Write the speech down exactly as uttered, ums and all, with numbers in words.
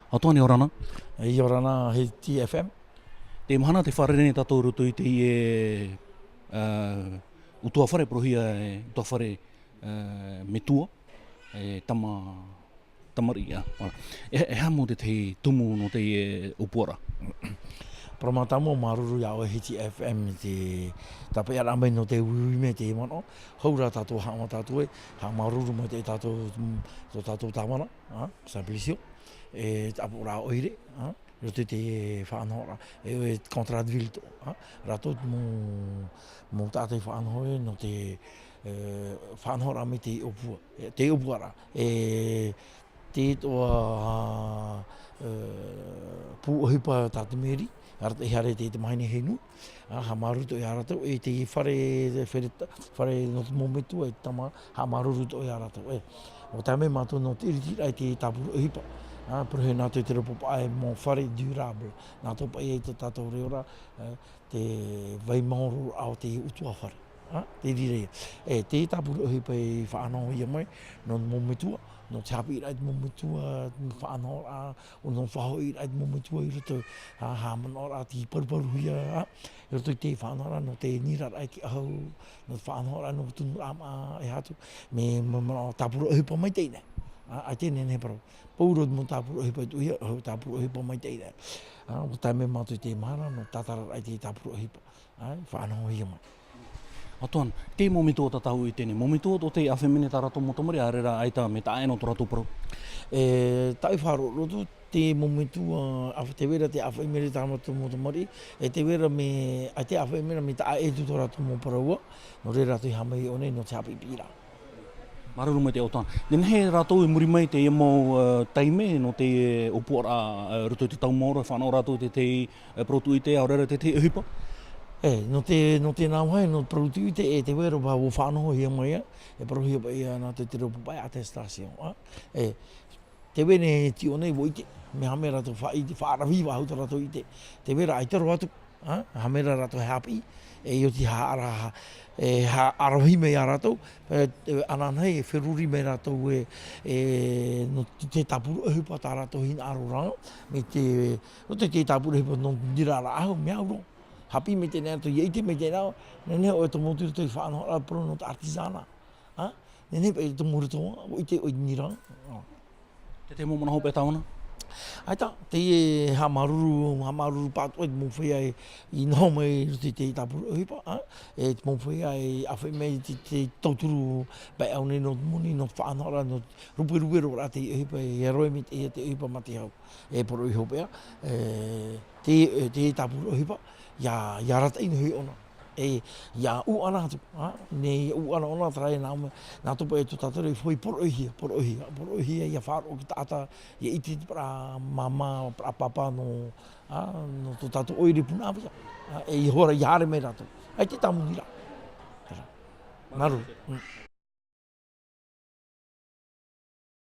ʻOtua, ʻia ora na. ʻIa ora na, Hiti F M. Teie mahana tē fārerei nei tātou i roto i teie, ā, ʻutuāfare, parauhia e ʻutuāfare, ā, metua, e tama, tamariʻi, ā, ā. E, e aha mau te tahi tumu nō teie ʻōpuaraʻa? Parau mātāmua, māuruuru iā ʻoe Hiti F M i te tāpeʻaraʻa mai nō te uiui mai i teie manaʻo. Hou rā tātou haʻamata atu ai, haʻamāuruuru maitaʻi tātou, tō tātou tāvana, ā, Simplicio, e te ʻāpoʻoraʻa ʻoire, ā, i roto i te faʻanahoraʻa, e, e contrat de ville atoʻa, ā, rātou mau, mau taʻata i faʻanaho ai nō te, e, faʻanahoraʻa mai te ʻōpua, e, te ʻōpuaraʻa, e, te ʻatoʻa, e, pū ʻohipa tā te maiora, arataʻi haere i te, te mahana hinu, ā, haʻamāuruuru atoʻa iā rātou, e te fare, fare, fare nō te mau metua, e tama, haʻamāuruuru atoʻa iā rātou, e. ʻUa tae mai mātou nō te ʻiritiraʻa i te tāpura ʻohipa. Ā, parauhia nā te reo popaʻa e mau fare durable. Nā tō paʻi ai tō tātou reo ra, e, te vai maoro o te ʻutuāfare. Ā, te reira ia. E, te tāpura ʻohipa i faʻanahohia mai, nō te mau metua, nō te haʻapiʻiraʻa i te mau metua, faʻanahoraʻa, ʻo nō te faʻahoʻiraʻa i te mau metua i roto, ā, haʻamanaʻoraʻa tei paruparuhia, ā, i roto i te faʻanahoraʻa, nō te niraraʻa i te ʻahu, nō te faʻanahoraʻa, nō te tunuraʻa māʻa, e aha atu, mea, mea, mea tāpura ʻohipa maitaʻi nei. Ā, ʻaita e nehenehe e parau. Pauroa te mau tāpura ʻohipa i tuʻu hia, ʻahu tāpura ʻohipa maitaʻi nei. Ā, ʻua tae mai mātou i teie mahana, nō te tātararaʻa i te tāpura ʻohipa. Ā, faʻanahohia mai. ʻOtua, te mau metua tā tātou i ʻite nei, mau metua tō te ʻāfaʻi mai nei tā rātou mau tamariʻi, ʻaore rā ʻaita mea taʻa ʻē noa tō rātou parau. E, tāʻu i faʻaroʻo atu, te mau metua, ā, tē vai ra te ʻāfaʻi mai nei tā rātou mau tamariʻi, e tē vai ra mea, ʻaita e ʻāfaʻi mai nei mea taʻa ʻē atu tō rātou mau parau, nō reira rātou i haʻamau i ʻō nei nō te haʻapiʻipiʻiraʻa. Māuruuru maitaʻi ʻOtua. Nehenehe rātou i muri mai i teie mau, ā, taime, nō te ʻōpuaraʻa, ā, roto i te tau maoro, e faʻanaho rātou i te, te, ā, parau tuʻu ʻite, ʻaore rā te, te ʻohipa? E, nō te, nō te nā vāhi, nō te parau tuʻu ʻite, e tē vai ra ʻua faʻanahohia mai ā, e parauhia paʻi ā nā te, te reo popaʻa e attestation, ā? E, tē vai nei e tiʻo nei, ʻua ʻite, mea haʻamau rātou faʻaʻite, faʻaʻaravihi faʻahou tō rātou ʻite. Tē vai ra ʻaita roa atu, ā, haʻamau rātou e haʻapiʻi, e ʻia oti haʻara-, e haʻaravihi mai iā rātou, e, e, ananahi e feruri mai rātou e, e, nō te, te tāpura ʻohipa tā rātou hinaʻaro raʻa, mai te, nō te, te tāpura ʻohipa nō te niraraʻa ʻahu, mea au roa. Haʻapiʻi maitaʻi nei atu, ʻia ʻite maitaʻi nei, nehenehe ʻoe e tomo atu i roto i faʻanahoraʻa parau nō te artisanat. Ā? Nehenehe paʻi e tomo i roto, ʻua ʻite ʻoe i te niraraʻa. Ā. Te, te mau manaʻo hopeʻa tāvana? ʻAita, teie haʻamāuruuru, haʻamāuruuru pāʻatoʻa i te mau feiā i, i noho mai i roto i te tāpura ʻohipa, ā? E te mau feiā i ʻāfaʻi mai i te, te tauturu paʻi ʻāu nei nō te moni, nō te faʻanahoraʻa, nō te ruperuperoraʻa te ʻohipa, e roe mai te, te ʻohipa mā te hau. E poroʻi hopeʻa, e, te, e, te tāpura ʻohipa, ʻia, ʻia arataʻi noa ʻōna. E, ʻia ʻūʻana atu, ā, nehenehe ʻia ʻūʻana ʻōna, terā e nā, nā tō paʻi tō tātou ra e foʻi poroʻihia, poroʻihia, poroʻihia, ʻia faʻaroʻo i te taʻata, ʻia ʻite i te parau māmā, parau pāpā nō, ā, nō tō tātou ʻoire punaʻauia, ā, e ʻia hora, ʻia haere mai rātou. ʻAita e tāmoni ra. Terā. Māuruuru. Mm.